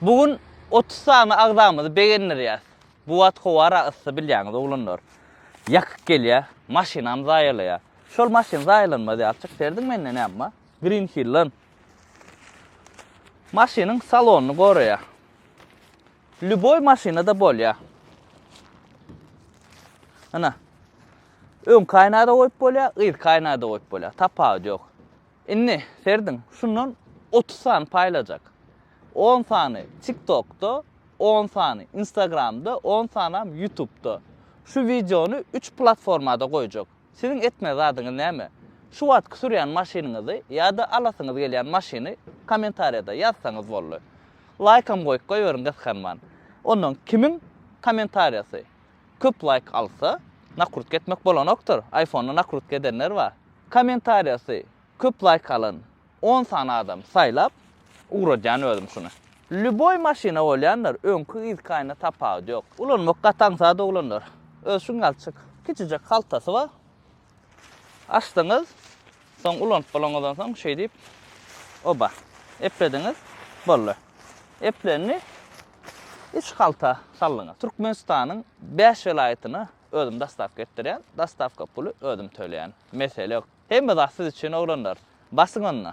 Bu gün 30 sany agzamyzy begendirýäs. Bu wagt howara yssy bilýäňiz oglanlar. Ýakyp gelýär, maşynam zaýalaýar. Şol maşyn zaýalanmaz ýalyçyk serediň mende näme bar? Green Hill-den. Maşynyň salonyny goraýar. Lýuboý maşynada bolýar. Ana. Öňki aýnada goýup bolýar, yzky aýnada goýup bolýar. Tapawudy ýok. Indi serediň, şundan 30 sany paýlajak. On sany TikTokda, on sany Instagramda, on sanam YouTubeda. Şu wideony üç platformada goýjak. Siziň etmeli zadyňyz näme? Şu wagtky sürýän maşynyňyzy ýa-da alasyňyz gelýän maşyny kommentariýada ýazsaňyz boldy. Laýkam goýup goýberiň gysganman. Ondan kimiň kommentariýasy köp laýk alsa, nakrutka etmek bolanokdyr, iPhone-da nakrutka edenler bar. Kommentariýasy köp laýk alan On sany adam saýlap ugradýan özüm şuny. Lýuboý maşyna bolýandyr, öňki yzky aýna tapawudy ýok. Ulanmak gaty aňsat oglanlar. Özi şuň ýalyçyk kiçijek haltasy bar. Açdyňyz, soň ulanyp bolaňyzdan soň şeýdip oba eplediňiz, boldy. Eplendi, iç halta saldyňyz. Türkmenistanyň 5 welaýatyna özüm dostawka etdirýän, dostawka puly özüm töleýän. Mesele ýok. Hemme zat siz üçin oglanlar. Basyň onda.